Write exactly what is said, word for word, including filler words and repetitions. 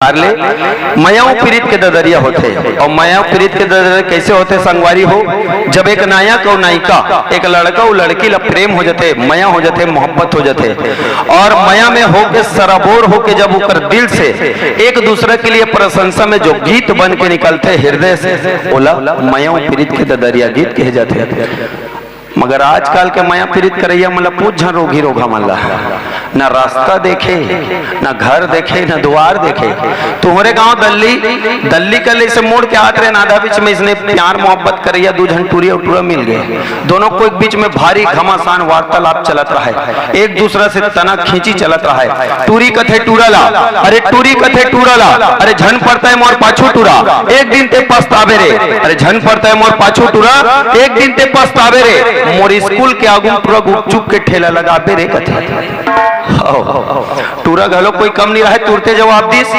Car ले, मया अउ पीरित के ददरिया होथे। अउ मया अउ पीरित के ददरिया कइसे होथे संगवारी हो? जब एक नायक अउ नायिका, एक लड़का अउ लड़की ला प्रेम हो जथे, मया हो जथे, मोहब्बत हो जथे, अउ मया में होके सराबोर होके जब ओकर दिल से एक दूसरा के लिए प्रशंसा में जो गीत बन के निकलथे हृदय से, ओला मया अउ पीरित के ददरिया गीत कहे जाथे। मगर आजकल के मया पीरित करइया मन ला पूछ झन रोगी रोगा मन ला, ना रास्ता देखे, ना घर देखे, ना दुआर देखे। तुंहरे गांव दल्ली, दल्ली कले से मोड़ के आत रहे, आधा बीच में इसने प्यार मोहब्बत करइया दू झन टूरी अउ टूरा मिल गे। दोनों को एक बीच में भारी घमासान वार्तालाप चलत रहे, एक दूसरा से तना खींची चलत रहे। टूरी कथे टूरा ला, अरे टूरी कथे टूरा ला, अरे झन परतय मोर पाछू टूरा, एक दिन ते पछताबे रे। अरे झन परतय मोर पाछू टूरा, एक दिन ते पछताबे रे। मोर स्कूल के आगू म टूरा गुपचुप के ठेला लगाबे रे कथे। हव। टूरा घलो कोई कम नइ रहे, तुरते जवाब दिस,